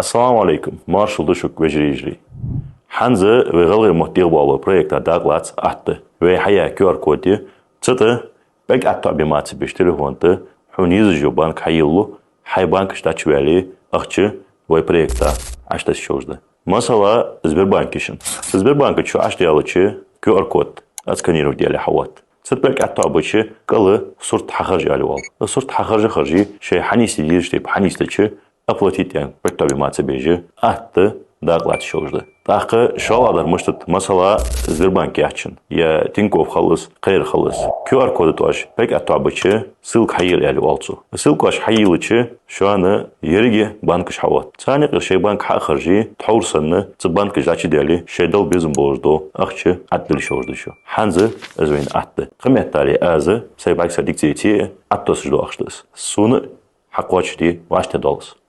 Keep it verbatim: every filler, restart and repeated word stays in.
Ассаламу Ӏалайкум, маршал да шуга, вежарий, йижарий. ХӀанз вай «ГӀалгӀай мотт дегӀабоалабе» проекта дакъа лаца атта да. Вай хьаяь QR-код я, цу тӀа пӀелг аттоӀабе мацабеш телефон тӀа хьона езаш йола банк хьайийллу, хьай банкаш дӀачуваьле, ахча вай проекта Ӏочутасса йиш йолаш да. Масала, Сбербанк я шун. Сбербанка чу Ӏочудаьлча QR-код отсканировать даьле хьаотт. Цу тӀа пӀелг аттоӀабича кӀала сурт хьахаржа аьле оал. Сурт хьахаржа а харжа, шоай хьанийсде дезача тайпара хьанийсдича, оплатить аьнна пӀелг аттоӀабе мацабеш, атта дакъа лаца йиш йолаш да. ТӀаккха шоллагӀдар мишта да, масала, Сбербанк яц шун, е Тинькофф хилалца, кхыяр хилалца. QR-кода тӀа оаш пӀелг аттоӀабича, ссылка хьайийлла аьле оал цох. Ссылка оаш хьайийллача, шоана еррига банкаш хьаотт. Царна юкъера шоай банк хьа а харжа, тхьовра санна, цу банкаш дӀачудаьле, шоай дала безам болаш дола ахча Ӏодилла йиш йолаш да шо. ХӀанз из вайна атта да. Кхыметтел аз сай бӀаргса дика ца эце, Ӏотоссаш дола ахча да из. Сона хьакхоачашде вӀаштӀехьадоал из.